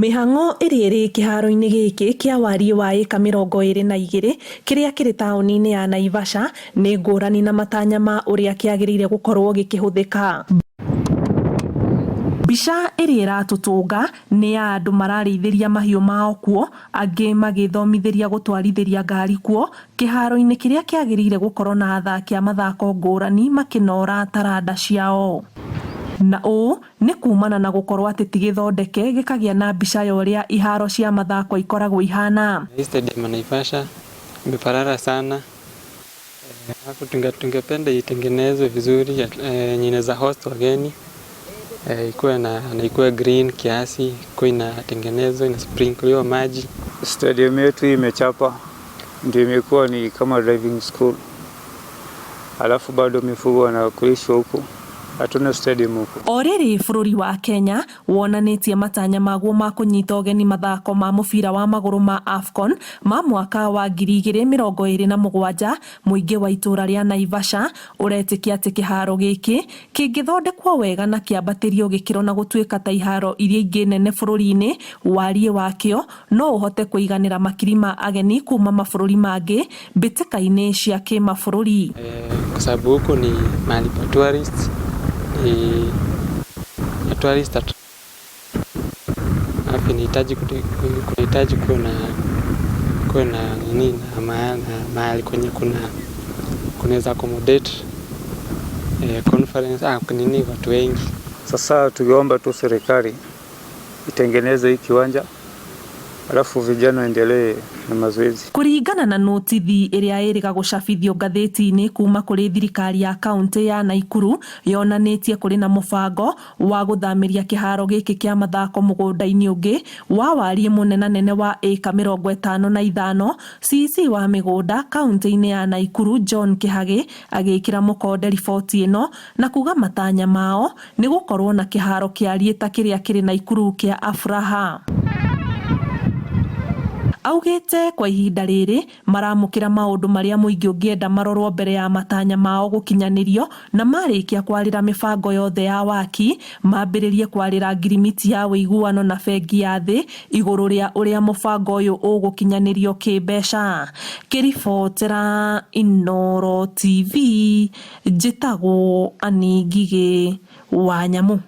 Mĩhang'o ĩrĩa ĩrĩ kĩharo-inĩ gĩkĩ kĩa wariĩ wa ĩka 22 kĩrĩa kĩrĩ taũni-inĩ ya Naivasha nĩ ngũrani na matanya ma ũrĩa kĩagĩrĩire gũkorwo gĩkĩhũthĩka. Mbica ĩrĩa ĩratũtũnga nĩ ya andũ mararĩithĩria mahiũ mao kuo, angĩ magĩthomithĩria gũtwarithĩria ngari kuo, kĩharo-inĩ kĩrĩa kĩagĩrĩire gũkorwo na athaki a mathako ngũrani makĩnora taranda ciao. Na ũũ nĩ kumana na gũkorwo atĩ ti gĩthondeke gĩkagĩa na mbica ya ũrĩa iharo cia mathako ikoragwo ihana. Hii stadium ya Naivasha imeparara sana, alafu tungependa itengenezwe vizuri yenye inaweza host wageni, ikuwe na ikuwe green kiasi, ikuwe inatengenezwa inasprinkliwa maji. Stadium yetu imechapa, ndio imekuwa ni kama driving school, alafu bado mifugo wanakulishwa huku, hatuna stadium huku. O rĩrĩ bũrũri wa Kenya wonanĩtie matanya maguo ma kũnyita ũgeni mathako ma mũbira wa magũrũ ma AFCON ma mwaka wa 2027, mũingĩ wa itũra rĩa Naivasha ũretĩkia atĩ kĩharo gĩkĩ kĩngĩthondekwo wega na kĩambatĩrio gĩkĩro na gũtuĩka ta iharo iria ingĩ nene bũrũri-inĩ, wariĩ wakĩo no ũhote kũiganĩra makiri ma ageni kuma mabũrũri mangĩ mbĩtĩka-inĩ cia kĩmabũrũri. Kwa sababu huku ni mahali pa tourists, ni tourist, alafu inahitaji kuwe na nini na mahali kwenye kunaweza accommodate conference, nini, watu wengi. Sasa tukiomba tu serikali itengeneze hii kiwanja, alafu vijana waendelee na mazoezi. Kũringana na notithi ĩrĩa ĩrĩga gũcabithio ngathĩti-inĩ kuma kũrĩ thirikari ya kaunti ya Naikuru, yonanĩtie kũrĩ na mũbango wa gũthamĩria kĩharo gĩkĩ kĩa mathako mũgũnda-inĩ ũngĩ wa wariĩ mũnenanene wa ĩka 55. CEC wa mĩgũnda kaunti-inĩ ya Naikuru John Kĩhagĩ agĩkĩra mũkonde riboti ĩno na kuga matanya mao nĩ gũkorwo na kĩharo kĩariĩ ta kĩrĩa kĩrĩ Naikuru kĩa Afraha. Augĩte kwa ihinda rĩrĩ maramũkĩra maũndũ marĩa mũingĩ ũngĩenda marorwo mbere ya matanya mao gũkinyanĩrio, na marĩkia kwarĩra mĩbango yothe ya waki mambĩrĩrie kwarĩra ngirimiti ya ũiguano na bengi ya thĩ igũrũ rĩa ũrĩa mũbango ũyũ ũgũkinyanĩrio kĩmbeca. Ngĩribotera Inooro TV, njĩtagwo Annie Ngigĩ wa Nyamũ.